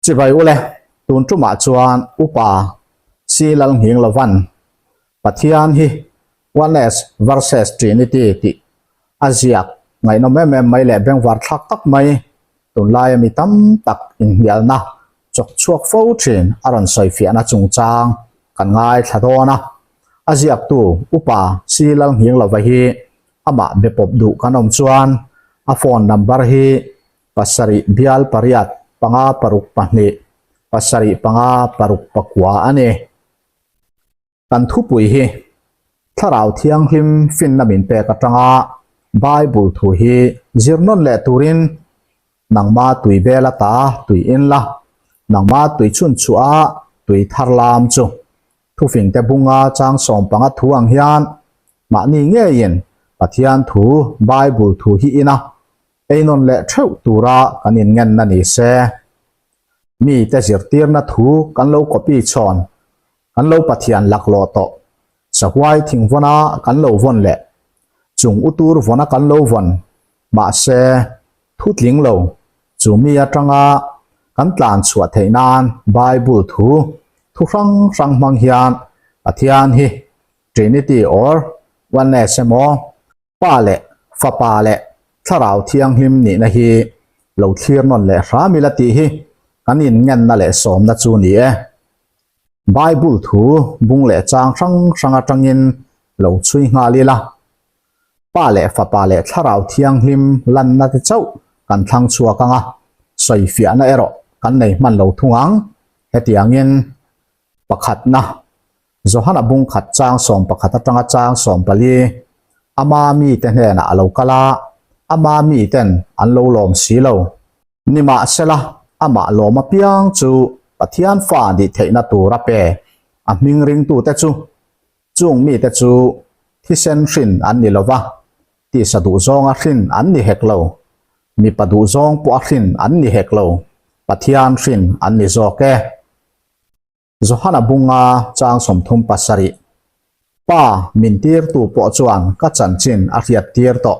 Chibai ule, tun tumah chuan Upa Si Lalnghing Lovan Pathian hi Oneness versus Trinity tih a ziak ngaihnawm em em mai leh bengvar thlak tak mai tunlaia mi tam tak inhnialna chawk chhuak fo thin a rawn sawifiahna chungchang kan ngaithla dawn a. A ziaktu Upa Si Lalnghing Lova hi amah be pawp duh kan awm chuan a phone number hi pasarih bial pariat panga paruk pahnih pasarih panga paruk pakua a ni. Kan thupui hi Thlarau Thianghlim finna min pek atanga Bible thu hi zir nawn leh turin nangma tui vel ata tui in la, nangma tui chhun chhuah a tui thar lam chu thufingte bunga chang sawm panga thu ang hian mahni ngeiin Pathian thu Bible thu hi ina ei nawn leh theuh tura kan inngenna ni se. Mite zirtirna thu kan lo copy chhawn Kan lo Pathian laklawh tawh. Sahuai thingvawna kan lo vawn leh chung utur vawna kan lo vawn. Mahse, thu tling lo chu mi atanga kan tlan chhuah theih nan Bible thu thu hrang hrang hmang hian Pathian hi Trinity or Oneness emaw Pa leh Fapa leh Thlarau Thianghlim nihna hi lo thlir nawn leh hram ila tih hi kan inngenna leh sawmna chu ni e. Bible thu bung leh chang hrang hrang atangin lo chhui nghal ila, Pa leh Fapa leh Thlarau Thianghlim lanna te chauh kan thlang chhuak ang a, sawifiahna erawh kan nei hman lo thung ang. Hetiangin pakhatna Johana bung khat chang 11 atanga chang 14, Ama mite hnenah a lo kal a, ama miten an lo lawm si lo. Nimahsela, amah lawm apiang chu Pathian fa nih theihna tur a pe. A hming ringtute chu chung mite chu thisen hrin an ni lo va, tisa duhzawnga hrin an ni hek lo, mipa duhzawng pawh a hrin an ni hek lo, Pathian hrin an ni zawk e. Johana bunga chang 37, Pa min tirtu pawh chuan ka chanchin a hriat tir tawh.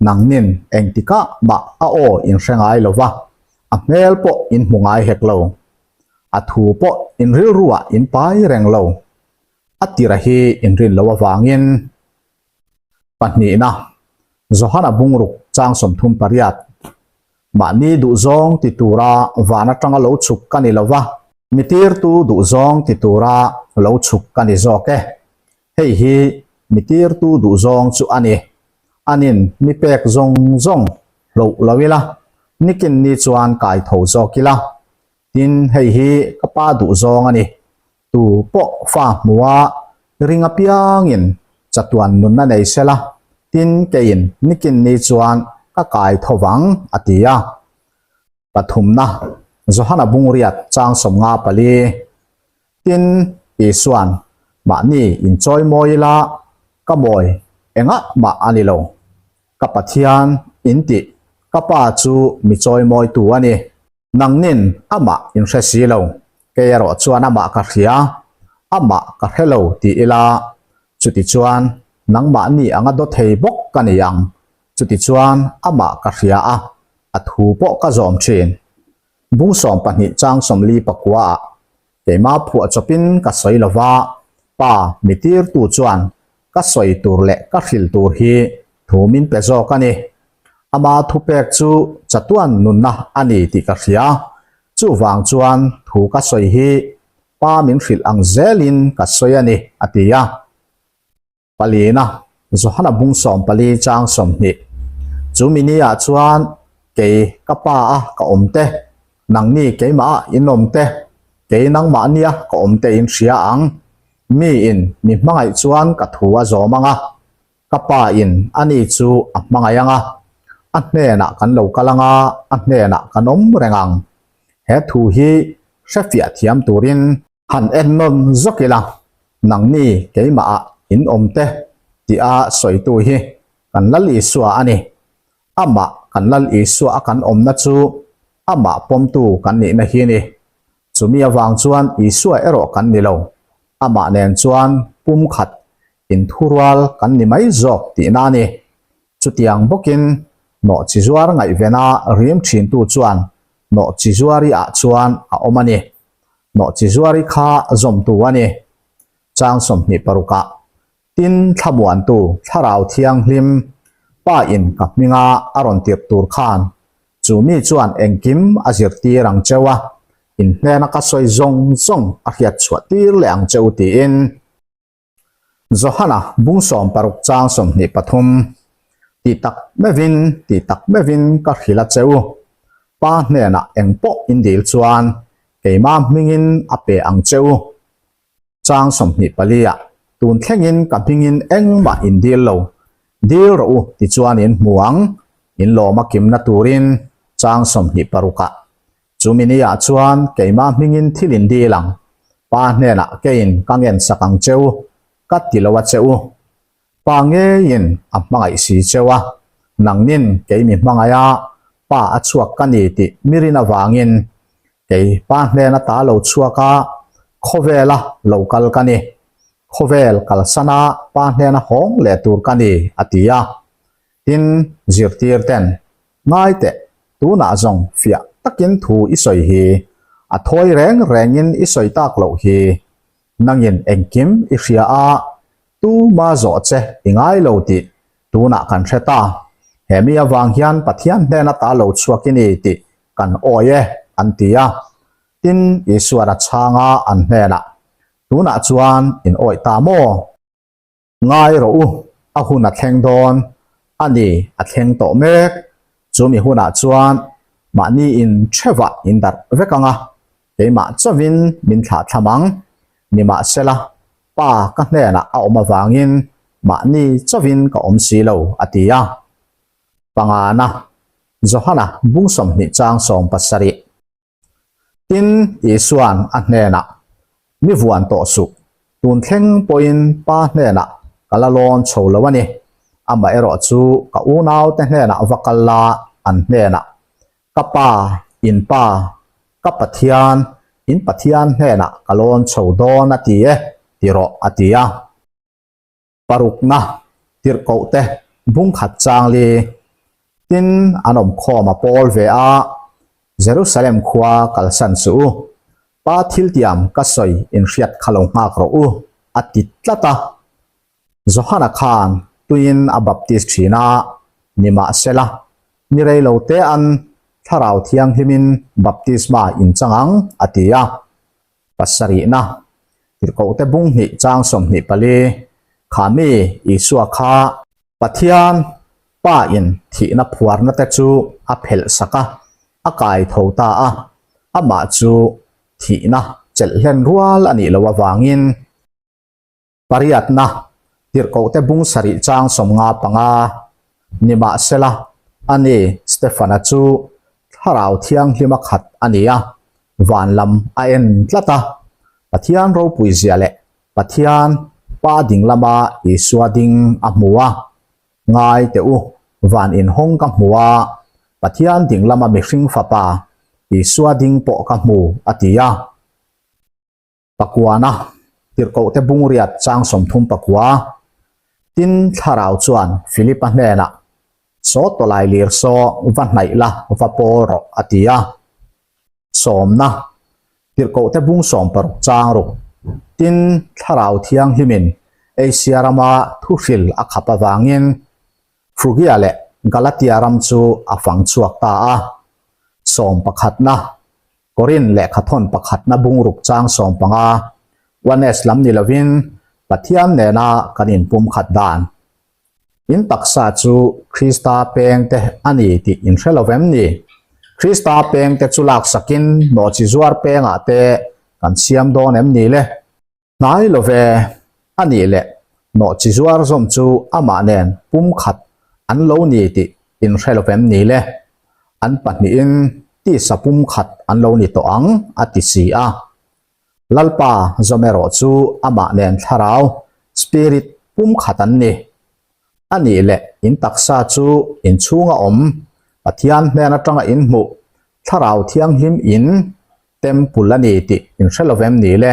Nangnin engtikah mah a aw in hre ngai lo va, a hmel pawh in hmu ngai hek lo. A thu pawh in rilruah in pai reng lo. A tira hi in rin loh avangin. Pahnihna, Johana bungruk chang 38, Mahni duhzawng ti tura van atanga lo chhuk ka ni lova, mi tirtu duhzawng ti tura lo chhuk ka ni zawk e. Hei hi mi tirtu duhzawng chu a ni. Anin mi pek zawng zawng hloh lo ila, nikin ni chuan kai tho zawk ila. Tin, hei hi ka pa duhzawng a ni. Tu pawh fa hmua ring apiangin chatuan nunna nei sela, tin keiin nikin ni chuan ka kai tho vang, a ti a. Pathumna, Johana Bungriat chang 54. Tin, Isuan, Mahni inchawi mawi ila, ka mawi engah mah a ni lo. Ka Pathian in tih, ka Pa chu mi chawi mawitu a ni. Nangnin amah in hre si lo, kei erawh chuan amah ka hria, amah ka hre lo ti ila, chutichuan nangmahni anga daw thei bawk ka ni ang, chutichuan amah ka hria a, a thu pawh ka zawm thin. Bung 12 chang 49 ah keimah phuah chawpin ka sawi lo va, Pa mi tirtu chuan ka sawi tur leh ka hril tur hi thu min pe zawk a ni. Ama thupek chu chatuan nunna a ni tih ka hria. Chuvang chuan thu ka sawi hi Pa min hrilh ang zelin ka sawi a ni, a ti a. Palina, Johana bung 14 chang 20. Chu mini ah chuan kei ka Pa a ka awm te, nangni keimah ah in awm te, kei nangmahni a ka awm te in hria ang. Mi in mi hmangaih chuan ka thu a zawm ang a, ka pa in ani chu a hmangaih ang a, a hnenah kan lo kal ang a, a hnenah kan awm reng ang. He thu hi hrefiah thiam turin han en nawn zawk ila, nangni keimah ah in awm te tih a sawitu hi kan Lal Isua a ni. Amah kan Lal Isua a kan awmna chu amah pawmtu kan nihna hi a ni. Chumi avang chuan Isua erawh kan ni lo, amah nen chuan pumkhat inthurual kan ni mai zawk tihna a ni. Chutiang bawkin nawhchizuar ngaihvena rim thintu chuan. Nawhchizuari ah chuan a awm a ni. Nawhchizuari kha zawmtu a ni. Chang 26 ah Tin, Thlamuantu, Thlarau Thianghlim, Pa in ka hminga a rawn tirh tur khan chu mi chuan engkim a zirtir ang cheu a, in hnena ka sawi zawng zawng a hriat chhuah tir leh ang cheu tiin Johana bung 60 chang 23 Ti tak meuhin, ti tak meuhin ka hrilh a cheu, Pa hnenah engpawh in dil chuan keimah hmingin a pe ang cheu. Chang 24 ah, Tun thlengin ka hmingin engmah in dil lo, dil rawh u tichuan in hmu ang, in lawm a kimna turin chang 26 ah. Chumi ni ah chuan keimah hmingin thil in dil ang, Pa hnenah keiin ka ngensak ang cheu, ka ti lo a che u. Pa ngeiin a hmangaih si cheu a, nangnin kei mi hmangaih a, Pa a chhuak ka ni tih mirin avangin kei Pa hnen ata lo chhuak a, khawvela lo kal ka ni. Khawvel kalsana Pa hnena hawng leh tur ka ni, a ti a. Tin, zirtir ten, Ngai teh, tunah zawng fiah takin thu i sawi hi, a thawi reng rengin i sawi tak loh hi, Nangin engkim i hria a, tuma zawh che i ngai lo tih tunah kan hre ta. He mi avang hian Pathian hnen ata lo chhuak i ni tih kan awi e, an ti a. Tin, Isuan a chhang a an hnenah, Tunah chuan in awih ta maw? Ngai rawh u, a hun a thleng dawn a ni, a thleng tawh mek. Chumi hunah chuan mahni in thevah in darh vek ang a, keimah chauhin min thlah thlam ang. Nimahsela, Pa ka hnenah a awm avangin mahni chauhin ka awm si lo, a ti a. Pangana, Johana bung 20 chang 17. Tin, Isua'n a hnenah, Mi vuan tawh suh, tun thleng pawhin Pa hnenah ka la lawn chho lo a ni. Amaherawh chu ka unaute hnenah va kal la, an hnenah, Ka Pa, in Pa, ka Pathian, in Pathian hnenah ka lawn chho dawn a ti e, ti rawh, a ti a. Parukna, tirhkohte bung khat chang li tin an awm khawm a pawl ve a, Jerusalem khua kalsan suh u, Pa thiltiam ka sawi inhriat kha lo nghak rawh u, a ti tlat a. Johana khan tuiin a baptis thin a, nimahsela, ni rei lo te an Thlarau Thianghlimin baptisma inchang ang, a ti a. Pasarihna, Tirhkohte bung hnih chang 24, Kha mi Isua kha Pathian Pa in thihna phuarna te chu a phelh sak a, a kai tho ta a, amah chu thihna chelh hlen rual a nih loh avangin, Pariatna, Tirhkohte bung sarih chang 55, Nimahsela, ani Stefana chu Thlarau Thianghlima khat a ni a, van lam a en tlat a, Pathian ropui zia leh Pathian Pa ding lama Isua ding a hmu a, Ngai teh u, van inhawng ka hmu a, Pathian ding lama mihring fapa Isua ding pawh ka hmu, a ti a. Pakuana, Tirhkohte bungriat chang 34. Tin, Thlarau chuan Philipa hnenah, Saw tawlai lir saw va hnaih la, va pawl rawh, a ti a. Sawmna, Tirhkohte bung 60 chang ruk. Tin, Thlarau Thianghlimin Asia rama thuhril a khap avangin Phrygia leh Galatia ram chu a fang chhuak ta a. Sawm pakhatna, Korin lehkhathawn pakhatna bungruk chang 15, Oneness lam ni lovin Pathian nena kan inpumkhat dan. In taksa chu Krista pengte a ni tih in hre lo vem ni? Krista pengte chu laksakin nawhchi zuar pengah te kan siam dawn em ni le? Hnai lo ve, a nih leh nawhchi zuar zawm chu amah nen pumkhat an lo ni tih in hre lo vem ni le? An pahnihin tisa pumkhat an lo ni tawh ang, a ti si a. Lalpa zawm erawh chu amah nen thlarau, spirit, pumkhat an ni. A nih leh in taksa chu in chhunga awm, Pathian hnen atanga in hmuh, Thlarau Thianghlim in Temple a ni tih in hre lo vem ni le?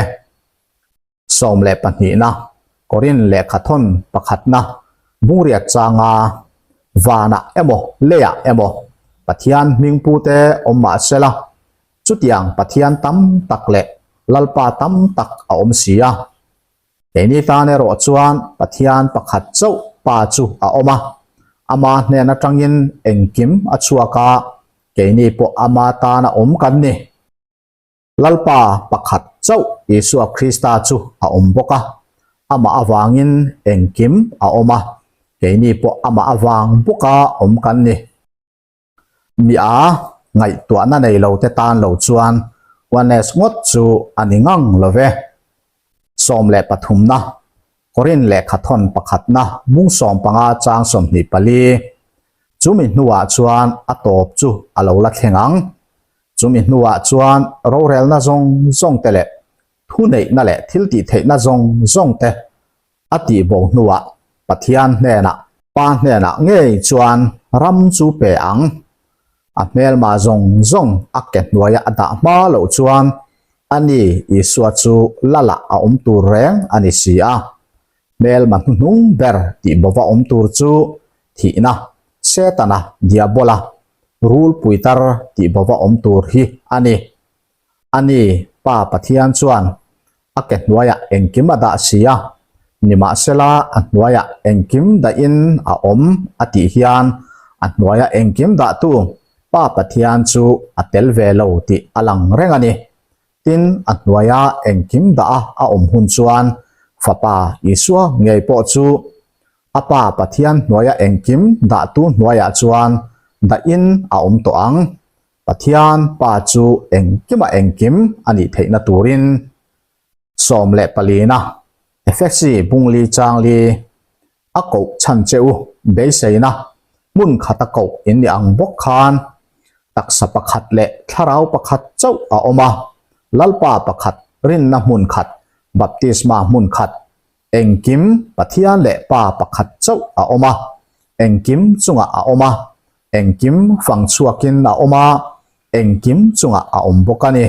12na, Korin lehkhathawn pakhatna, bungriat changa vanah emaw leiah emaw. Pathian hming pute awm mah sela, chutiang Pathian tam tak leh Lalpa tam tak a awm si a. Keini tan erawh chuan Pathian pakhat chauh Pa chu a awm a, ama hnen atangin engkim a chhuak a, keini pawh ama tana awm kan ni. Lalpa pakhat chauh Isua Krista chu a awm bawk a, amah avangin engkim a awm a, keini pawh amah avang bawka awm kan ni. Mi a ngaihtuahna nei lo te tan lo chuan oneness ngawt chu a ni ngang lo ve. 13 na, Korin lehkhathawn pakhatna bung 15 chang 24. Chumi hnuah chuan a tawp chu a lo la thleng ang. Chumi hnuah chuan rorelna zawng zawng te leh thuneihna leh thiltihtheihna zawng zawng te a tih bo hnuah Pathian hnenah, Pa hnenah ngei chuan ram chu pe ang. A hmelma zawng zawng a ke hnuaia a dah hma loh chuan ani Isua chu Lalah a awm tur reng a ni si a. Hmelma hnuhnung ber tih bova awm tur chu thihna, Setana, Diabola, rulpui tar tih bova awm tur hi a ni. A ni, Pa Pathian chuan a ke hnuaiah engkim a dah si a, nimahsela a hnuaiah engkim dahin a awm a tih hian a hnuaia engkim dahtu Pa Pathian chu a tel ve lo tih a lang reng a ni. Tin, a hnuaia engkim dah a a awm hun chuan Fapa Isua ngei pawh chu a Pa Pathian hnuaia engkim dahtu hnuaiah chuan dahin a awm tawh ang. Pathian Pa chu engkimah engkim a nih theihna turin 14 na Efesi bungli changli a koh chhan che u beiseina hmun khata koh in ni ang bawk khan taksa pakhat leh thlarau pakhat chauh a awm a, Lalpa pakhat rinna hmun khat, baptisma hmun khat, Engkim Pathian leh Pa pakhat chauh a awm a, engkim chungah a awm a, engkim fang chhuakin a awm a, engkim chungah a awm bawk a ni.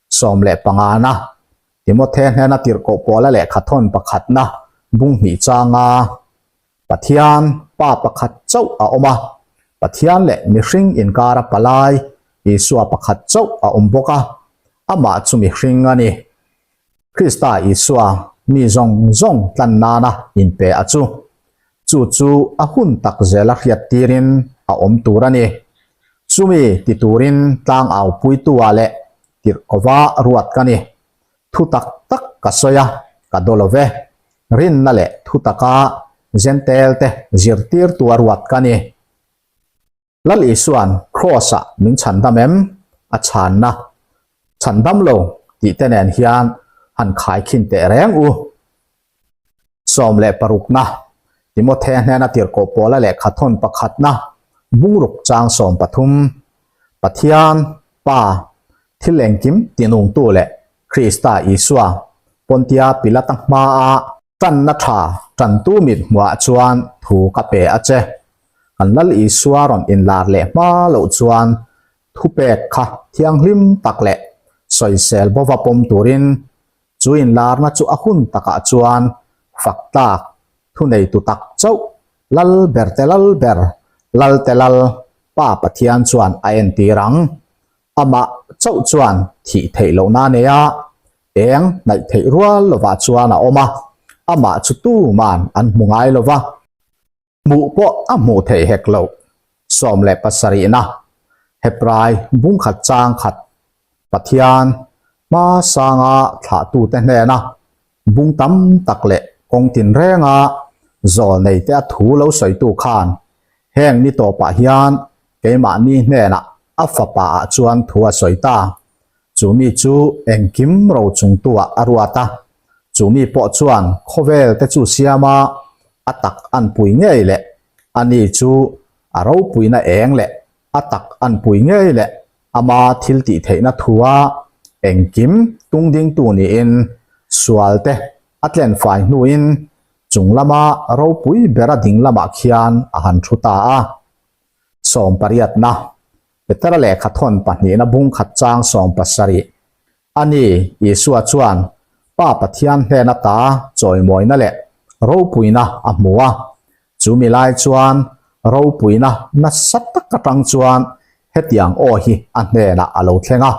15 na, Timothe hnena tirhkoh pawla lehkhathawn pakhatna bung hnih changa Pathian Pa pakhat chauh a awm a, Pathian leh mihring inkara palai Isua pakhat chauh a awm bawk a, amah chu mihring a ni. Krista Isua mi zawng zawng tlan nana inpe a chu. Chu chu a hun tak zela hriat tirin a awm tur a ni. Chumi ti turin tlang au puitua leh tirhkova ruat ka ni. Thu tak tak ka sawi a, ka daw lo ve. Rinna leh thu taka Jentail te zirtirtua ruat ka ni. Lal Isua'n Kraws-ah min chhandam em? A chhanna, Chhandam lo tih te nen hian han khaikhin teh reng u. 16 na, Timothe hnena tirhkoh pawla lehkhathawn pakhatna, bungruk chang 13, Pathian, Pa, thil engkim tinungtu leh Krista Isua, Pontia Pilata hmaa Tanna tha tantu mit hmuah chuan thu ka pe a che. Kan Lal Isua rawn inlar leh hma loh chuan thupek kha thianghlim tak leh sawisel bova pawm turin chu inlarna chu a hun takah chuan fak tlak thuneitu tak chauh Lal ber te Lal ber, Lal te Lal Pa Pathian chuan a entir ang. Amah chauh chuan thih theih lohna a nei a, eng hnaih theih rual lovah chuan a awm a, amah chu tuman an hmu ngai lo va, hmuh pawh a hmuh theih hek loh. 17 na, Hebrai bungkhat chang khat, Pathian hma sanga thlahtute hnena bung tam tak leh kawng tinrenga zawl neite a thu lo sawitu khan heng ni tawpah hian keimahni hnenah a fapa ah chuan thu a sawi ta. Chu mi chu engkim ro chungtuah a ruat a, chu mi pawh chuan khawvel te chu siam a, a tak an pui ngei leh ani chu a ropuina eng leh a tak an pui ngei leh ama thil tih theihna thua engkim tungdingtu niin sual te a tlenfai hnuin chung lama ropui bera ding lamah khian a han thu ta a. 18 na, Petera lehkhathawn pahnihna bung khat chang 70. A ni, Isua chuan Pa Pathian hnen ata chawimawina leh ropuina a hmu a. Chumi lai chuan Ropuina nasa tak atang chuan hetiang aw hi a hnenah a lo thleng a,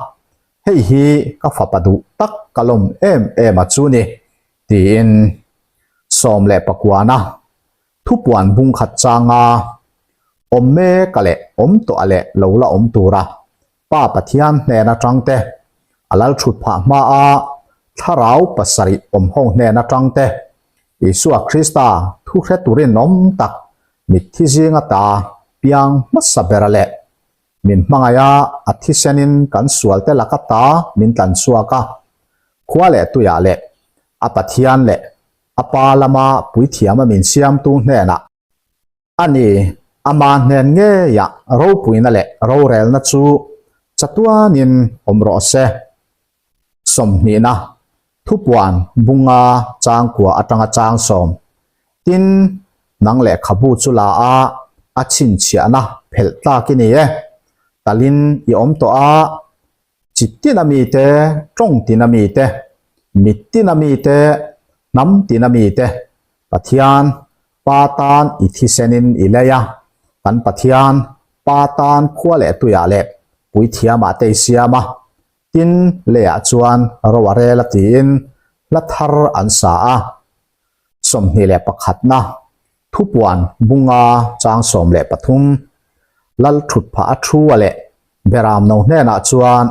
Hei hi ka fapa duh tak ka lawm em em a chu ni, tiin 19 thupuan bung khat changa awm mek a leh awm tawh a leh lo la awm tura Pa Pathian hnen atang te, a lal thut phah hma a thlarau pasarih awm ho hnen atang te, Isua Krista thu hre turin awm tak mitthi zinga ta piang hmasa bera leh min hmangaih a, a thisenin kan sualte laka ta min tlan chhuak a, khua leh tuiah leh a Pathian leh a Pa lama puithiama min siamtu hnenah A ni, ama hnen ngeiah ropuina leh rorelna chu chatuanin awm rawh se. Sawmhnihna, Thupuan bunga changkua atanga chang sawm. Tin, nang lehkhabu chu la a, a chhinchhiahna phelh tlak i ni e. Talin i awm tawh a, Chi tina mite, tawng tina mite, mit tina mite, hnam tina mite, Pathian, Pa tan i thisenin i lei a, kan Pathian, Pa tan khua leh tuiah leh puithiamah te i siam a, tin leiah chuan ro a rel a tiin hla thar an sa a. 21 na, Thupuan bunga chang 13, Lal thutphah a thu a leh Beramno hnenah chuan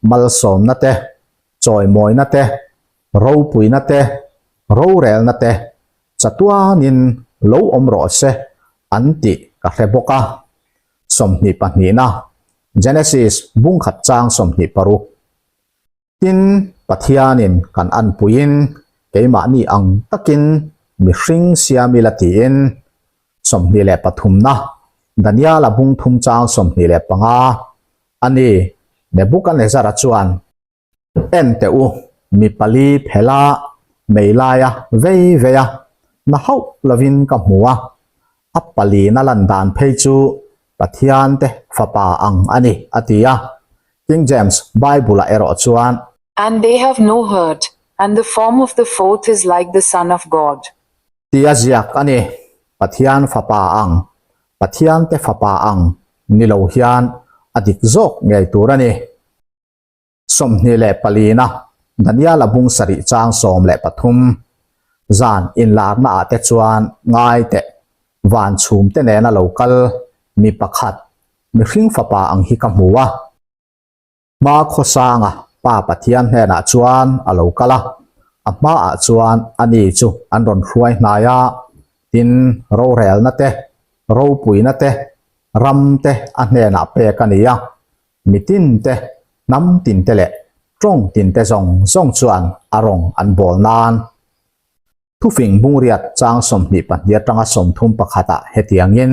malsawmna te, chawimawina te, ropuina te, rorelna te chatuanin lo awm rawh se an tih ka hre bawk a. 22 na, Genesis bungkhat chang 26. Tin, Pathianin kan anpuiin keimahni ang takin mihring siam ila tiin 23 na Daniala bung thum chang 25 a ni. Nebukanezzara chuan, En teh u, mi pali phela mei laia vei vei a, na hauh lovin ka hmu a, a palina lan dan phei chu Pathian te fapa ang a ni, a ti a. King James Bible-ah erawh chuan. And they have no hurt, and the form of the fourth is like the Son of God. Tia ziak a ni. Pathian fapa ang, Pathian te fapa ang ni lo hian a dik zawk ngei tur a ni. 24 na Daniala bung sarih chang 13 Zan inlarna ah te chuan ngai teh van chhum te nena lo kal mi pakhat mihring fapa ang hi ka hmu a. Hma khawsanga Pa Pathian hnenah chuan a lo kal a, a hmaah chuan ani chu an rawn hruai hnai a, tin rorelna te, ropuina te, ram te a hnenah pek a ni a. Mi tinte, hnam tinte leh tawng tinte zawng zawng chuan a rawng an bawl nan. Thufing bungriat chang 22 atanga 31 ah hetiangin,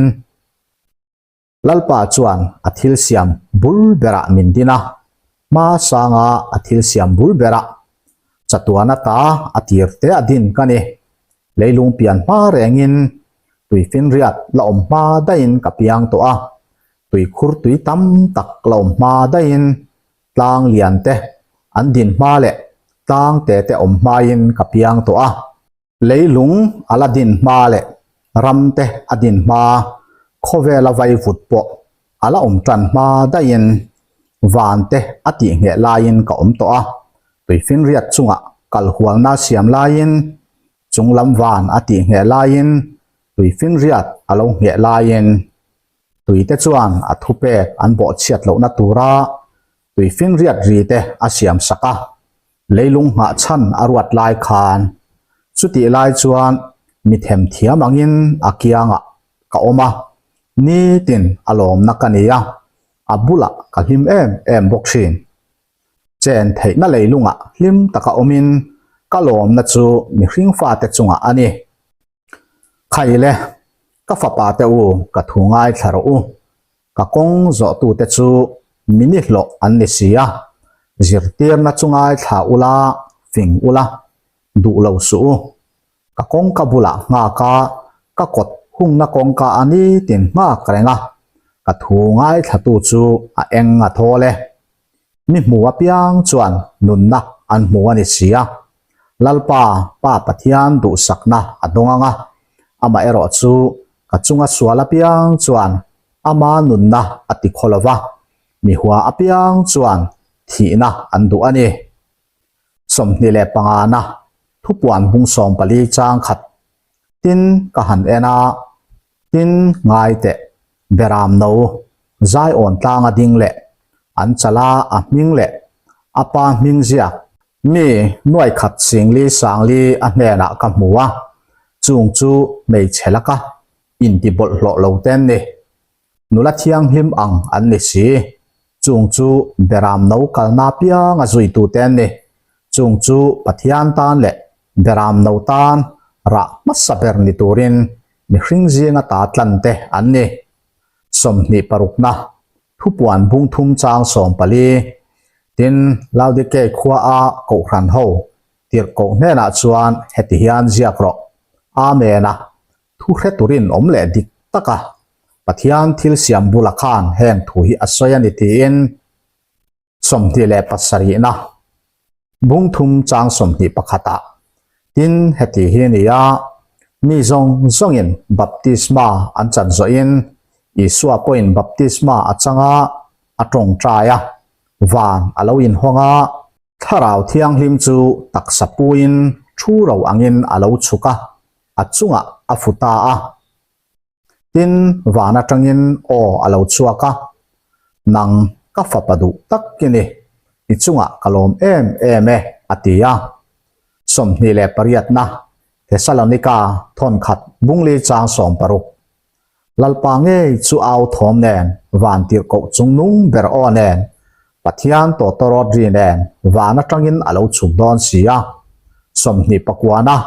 Lalpa chuan a thil siam bul berah min din a, hma sanga a thil siam bul berah chatuan ata a tir te a din ka ni. Leilung pian hma rengin tuifinriat la awm hma daihin ka piang tawh a, Tuikhur tui tam tak la awm hma daihin tlang lian te an din hma leh tlang te te awm hmain ka piang tawh a. Leilung a la din hma leh ram te a din hma, khawvela vaivut pawh a la awm tan hma daihin van te a tih ngheh laiin ka awm tawh a. Tuifinriat chungah kalhualna siam laiin chunglam van a tih ngheh laiin tuifinriat a lo ngheh laiin Tuite chuan a thupek an bawhchhiat lohna tura tuifinriat ri te a siam sak a, leilung nghah chhan a ruat lai khan. Chutih lai chuan mi themthiam angin a kiangah ka awm a, nitin a lawmna ka ni a, a bulah ka hlim em em bawk thin. Chen theihna leilungah hlim taka awmin ka lawmna chu mihring fate chungah a ni. Khaile, ka fapa te u, ka thu ngaithla rawh u. Ka kawng zawhtute chu mini hlawh an ni si a, zirtirna chu ngaithla ula, fing ula, duh lo suh u. Ka kawngka bulah nghak a, ka kawt hungna kawngka a nitin nghak reng a, ka thu ngaithlatu chu a eng a thawl e. Mi hmu apiang chuan nunna an hmu a ni si a. Lalpa, Pa Pathian duhsakna a dawng ang a, amaherawh chu Ka chunga sual apiang chuan ama nunna a ti khaw lo va, mi hua apiang chuan thihna an duh a ni. 25 na thupuan bung 14 chang khat tin ka han en a, tin ngai teh Beram no Zion tlanga ding leh an chala a hming leh a pa hming ziak mi nuai khat singli sangli a hnenah ka hmu a, chung chu hmeichhe laka inti bawlhhlawh lo te an ni. Nula thianghlim ang an ni si. Chung chu Beram no kalna pianga zuitute an ni. Chung chu Pathian tan leh Beram no tan rah hmasa ber ni turin mihring zinga ta tlan te an ni. 26 na thupuan bung thum chang 14. Tin, Laodikei khua a Kohhran ho tirhkoh hnenah chuan heti hian ziak rawh. Amen a Thu hre turin awm leh dik taka Pathian thil siam bula khan heng thu hi a sawi a ni tiin 27 na bung thum chang 21 ah tin heti hi a ni a, Mi zawng zawngin baptisma an chan zawhin Isua pawhin baptisma a chang a, a tawngtai a, van a lo inhawng a, Thlarau Thianghlim chu taksa puiin thu ro angin a lo chhuk a, a chungah a fu ta a. Tin, van atangin aw a lo chhuak a, Nang ka fapa duh tak i ni, i chungah ka lawm em em e, a ti a. 28 na Thesalonika thawnkhat bungli chang 60. Lalpa ngei chu au thawm nen, van tirhkoh chungnung ber aw nen, Pathian tawtawrawt ri nen van atangin a lo chhuk dawn si a. 29 a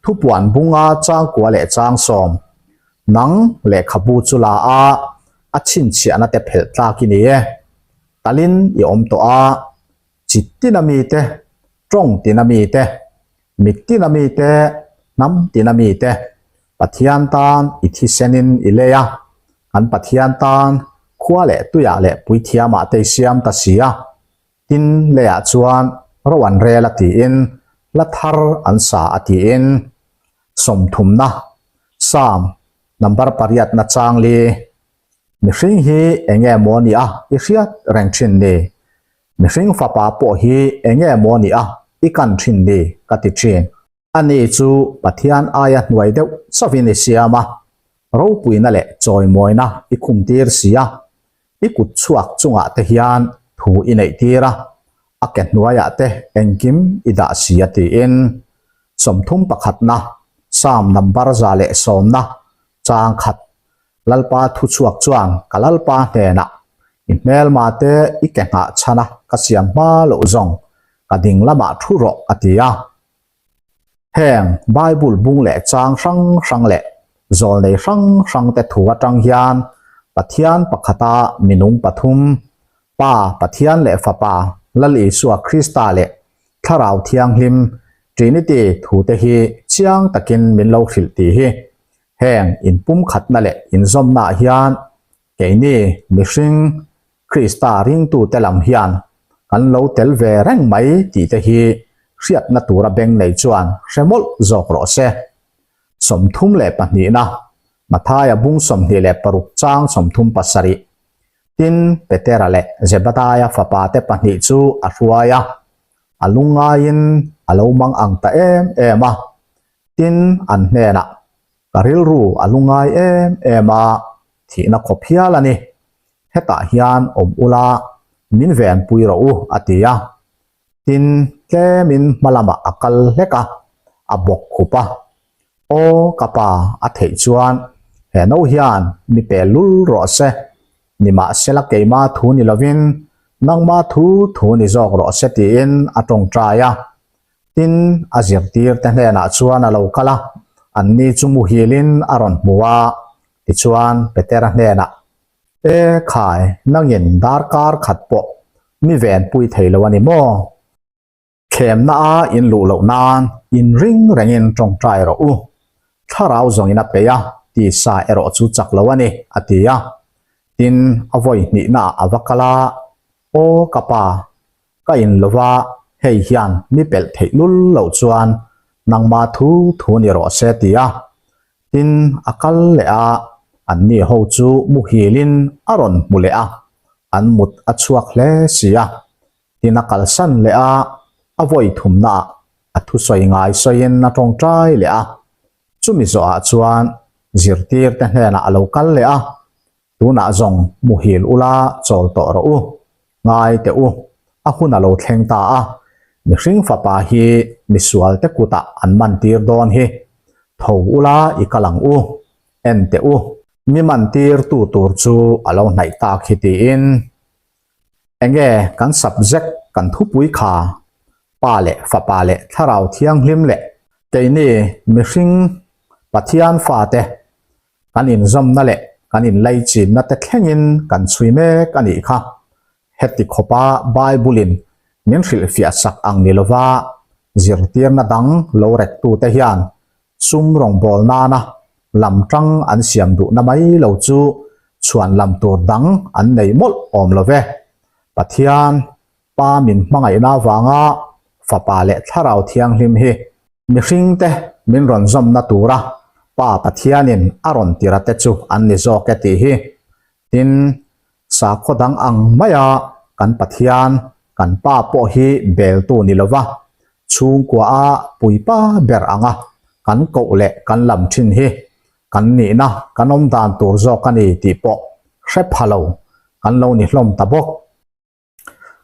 thupuan bunga changkua leh chang sawm nang lehkhabu chu la a, a chhinchhiahna te phelh tlak i ni e. Talin i awm tawh a, chi tina mite, tawng tina mite, mit tina mite, hnam tina mite, Pathian tan i thisenin i lei a, kan Pathian tan khua leh tuiah leh puithiamah te i siam ta si a, tin leiah chuan ro an rel a tiin hla thar an sa a tiin. Sawmthumna, Psalm, number pariatna chang li, Mihring hi eng nge maw ni a i hriat reng thin ni? Mihring fapa pawh hi eng nge maw ni a i kan thin ni? ka ti thin. Ani chu Pathian aia hnuai deuh chauhin i siam a, ropuina leh chawimawina i khumtir si a, i kut chhuak chungah te hian thu i neihtir a, a ke hnuaiah te engkim i dah si a tiin. 31 na Psalm number 110 na chang khat Lalpa thuchhuak chuan ka Lalpa hnenah, I hmelma te i ke nghah chhan a ka siam hma loh zawng ka ding lamah thu rawh a ti a. Heng Bible bung leh chang hrang hrang leh zawlnei hrang hrang te thu atang hian Pathian pakhata minung pathum, Pa Pathian leh Fapa Lal Isua Krista leh Thlarau Thianghlim, Trinity, thu te hi chiang takin min lo hrilh tih hi Heng inpumkhatna leh inzawmnaah hian keini mihring Krista ringtute lam hian kan lo tel ve reng mai tih te hi hriatna tura beng nei chuan hre mawlh zawk rawh se. 32 na Mathaia bung 26 chang 37 Tin, Petera leh Zebadaia fapate pahnih chu a hruai a, a lungngaiin a lo mang ang ta em em a. Tin, an hnenah, Ka rilru a lungai em em a, thihna khawp hial a ni. Hetah hian awm ula, min venpui rawh u, a ti a. Tin, tlemin hma lamah a kal hlek a, a bawk khup a. Aw, ka pa, a theih chuan he no hian mi pe lul rawh se, nimahsela keima thu ni lovin nangma thu thu ni zawk rawh se tiin a tawngtai a. Tin, a zirtirte hnenah chuan a lo kal a, anni chu muhilin a rawn hmu a. Tichuan, Petera hnenah, E khai, nangin darkar khat pawh mi venpui thei lo a ni maw? Thlemna a in luh loh nan in ring rengin tawngtai rawh u. Thlarau zawngin a peih a, tisa erawh chu chak lo a ni, a ti a. Tin, a vawi hnihnaah a va kal a, Aw ka pa, Ka in lo va, hei hian mi pelh theih lul loh chuan nangma thu thu ni rawh se ti a. Tin, a kal leh a, anni ho chu muhilin a rawn hmu leh a, an mut a chhuak hle si a. Tin, a kalsan leh a, a vawi thumnaah a thusawi ngai sawiin a tawngtai leh a. Chumi zawhah chuan zirtirte hnenah a lo kal leh a, Tunah zawng muhil ula chawl tawh rawh u, ngai teh u, a hun a lo thleng ta a, mihring fapa hi misualte kutah an man tir dawn hi, tho ula i kal ang u, en teh u. Mi man tir tu tur chu a lo hnaih tak hi tiin, enge kan subject kan thupui kha, Pa leh Fapa leh Thlarau Thianghlim leh keini mihring Pathian fate Kan inzawmna leh kan inlaichinna te thlengin kan chhui mek a nih kha. Heti khawpa Bible-in min hrilhfiah sak ang ni lova zirtirna dang lo rektute hian sum rawngbâwl nana lam ṭang an siam duhna mai lo chu chhuan lam tur dang an nei mawlh awm lo ve. Pathian Pa min hmangaihna avanga Fapa leh Thlarau Thianghlim hi mihringte min rawn zawmna tura Pa Pathianin a rawn tira te chu an ni zawk e tih hi. Tin, sakhaw dang ang maia kan Pathian, kan Pa pawh hi beltu ni lova chhungkua a puipa ber anga kan koh leh kan lam thin hi kan nihna kan awm dan tur zawk a ni tih pawh hre pha lo kan lo ni hlawm ta bawk.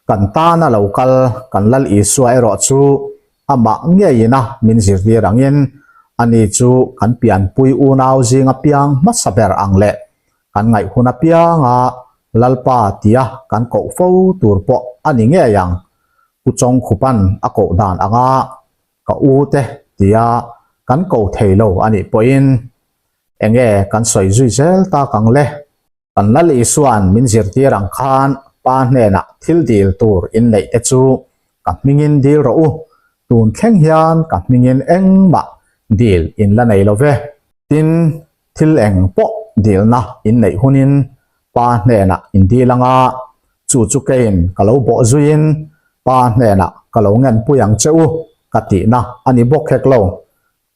Kan tana lo kal kan Lal Isua erawh chu amah ngeiin a min zirtir angin ani chu kan pianpui unau zinga piang hmasa ber ang leh kan ngaih hun apianga Lalpa tia kan koh fo tur pawh a ni ngei ang. Pu Chawngkhupan a koh dan anga ka u te tia kan ko thei lo a nih pawhin enge kan sawi zui zel tak ang le? Kan Lal Isua'n min zirtir ang khan Pa hnenah thil dil tur in neih te chu ka hmingin dil rawh u, tun thleng hian ka hmingin engmah dil in la nei lo ve. Tin, thil eng pawh dilna in neih hunin Pa hnenah in dil anga, chu chu keiin ka lo bawh zuiin Pa hnenah ka lo ngenpui ang che u ka tihna a ni bawk hek lo.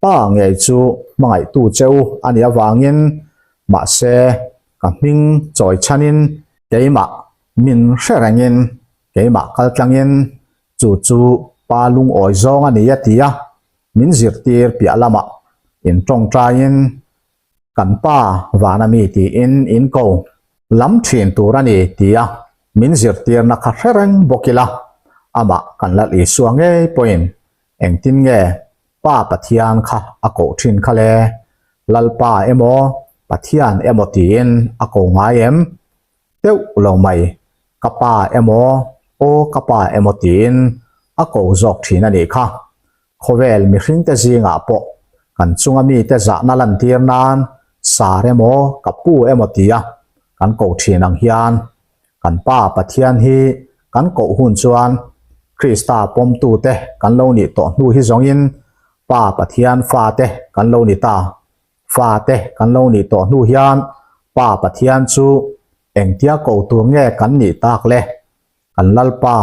Pa ngei chu hmangaihtu che u a nih avangin mahse ka hming chawi chhanin keimah min hre rengin keimah kal tlangin chu chu pa lungawi zawng a ni a ti a, min zirtir piah lamah in tawngtaiin Kan pa vana mi tiin in ko lam thin tur a ni tia min zirtirna kha hre reng bawk ila, amah kan Lal Isua ngei pawhin engtin nge Pa Pathian kha a koh thin kha le? Lalpa emaw Pathian emaw tiin a ko ngai em? Teuh lo mai, ka pa emaw aw ka pa emaw tiin a ko zawk thin a nih kha. Khawvel mihringte zingah pawh kan chunga mite zahna lantir nan sar emaw ka pu emaw tia kan koh thin ang hian kan Pa Pathian hi kan koh hun chuan Krista pawmtute kan lo nih tawh hnu hi zawngin Pa Pathian fate kan lo ni ta. Fate kan lo nih tawh hnu hian Pa Pathian chu engtia koh tur nge kan nih tak le? Kan Lalpa,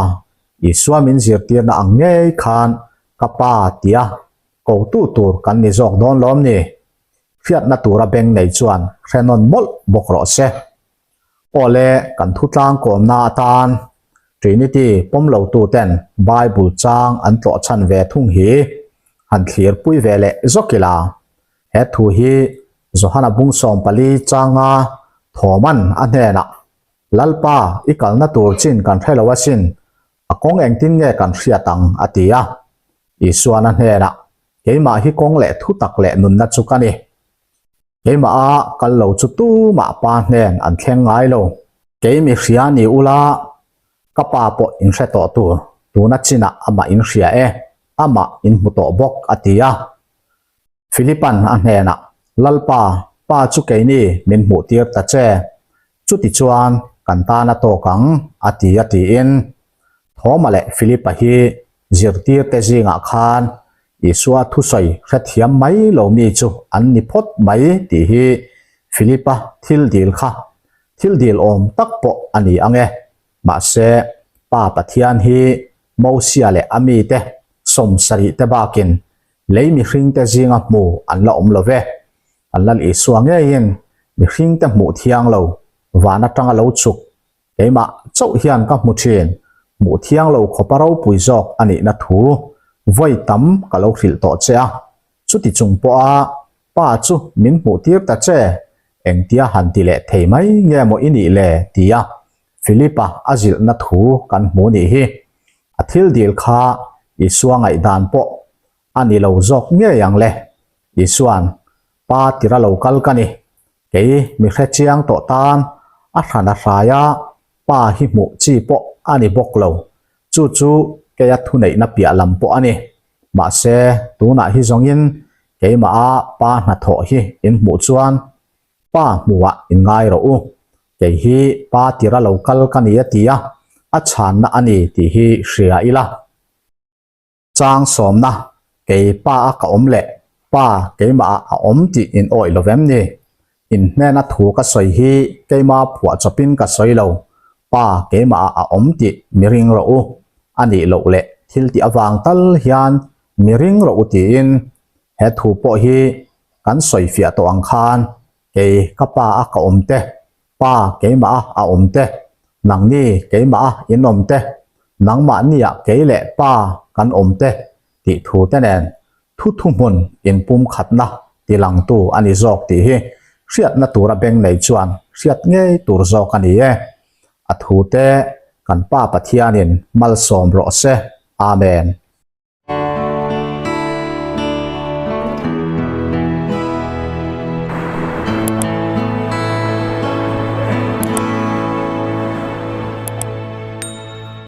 Isua min zirtirna ang ngei khan ka Pa tia kotu tur kan ni zawk dawn lawm ni? Hriatna tura beng nei chuan hre nawn mawlh bawk rawh se. Awle, kan thutlang kawmna atan Trinity pawm lotuten Bible chang an tlawh chhan ve thung hi han thlirpui ve leh zawk ila. He thu hi Johana bung 14 changa Thoman a hnenah Lalpa, i kalna tur chin kan hre lo asin, a kawng engtin nge kan hriat ang? a ti a. Isuan a hnenah, Keimah hi kawng leh thu tak leh nunna chu ka ni. Keimaha kal lo chu tumah pa hnen an thleng ngai lo. Kei mi hria ni ula, ka pa pawh in hre tawh tur, tuna chinah amah in hria e, amah in hmu tawh bawk, a ti a. Philipan a hnenah, Lalpa, Pa chu keini min hmuhtir ta che. Chutichuan kan tan a tawk ang, a ti a tiin. Thoma leh Philipa hi zirtirte zingah khan Isua thusawi hrethiam mai lo mi chu an ni phawt mai tih hi Philipa thil dil kha thil dil awm tak pawh a ni ang e. Mahse, Pa Pathian hi Mosia leh a mite 70 te bakin lei mihringte zinga hmu an la awm lo ve. Kan Lal Isua ngeiin mihringte hmuh thiang lo van atanga lo chhuk keimah chauh hian ka hmu thin, hmuh thiang lo khawpa ropui zawk a nihna thu vawi tam ka lo hrilh tawh che a. Chuti chung pawha pa chu min hmuh tir ta che, engtia han ti leh thei mai nge maw i nih le? tia Philip-a a zilhna thu kan hmu nih hi. A thil dil kha Isua ngaihdan pawh a ni lo zawk ngei ang le. Isua'n, Pa tira lo kal ka ni. Kei mi hre chiang tawh tan a hran a hrai a, pa hi hmuh chi pawh a ni bawk lo. Chu chu keia thuneihna piah lam pawh a ni. Mahse, tunah hi zawngin keimaha pa hnathawh hi in hmuh chuan pa hmuhah in ngai rawh u. Kei hi pa tira lo kal ka ni a ti a, a chhanna a ni tih hi hria ila. Chang sawmna, Kei pa a ka awm leh pa keimah ah a awm tih in awih lo vem ni? In hnena thu ka sawi hi keima phuah chawpin ka sawi lo, pa keimah ah a awm tih mi ring rawh u, a nih loh leh thil tih avang tal hian mi ring rawh u tiin he thu pawh hi kan sawi fiah tawh ang khan kei ka pa a ka awm te Pa keimah a a awm te, nangni keimah a in awm te, nangmahnia kei leh Pa kan awm te tih thu te nen thu thuhmun inpumkhatna tilangtu a ni zawk tih hi hriatna tura beng nei chuan hriat ngei tur zawk a ni e. A thu te kan Pa Pathianin malsawm rawh se. Amen.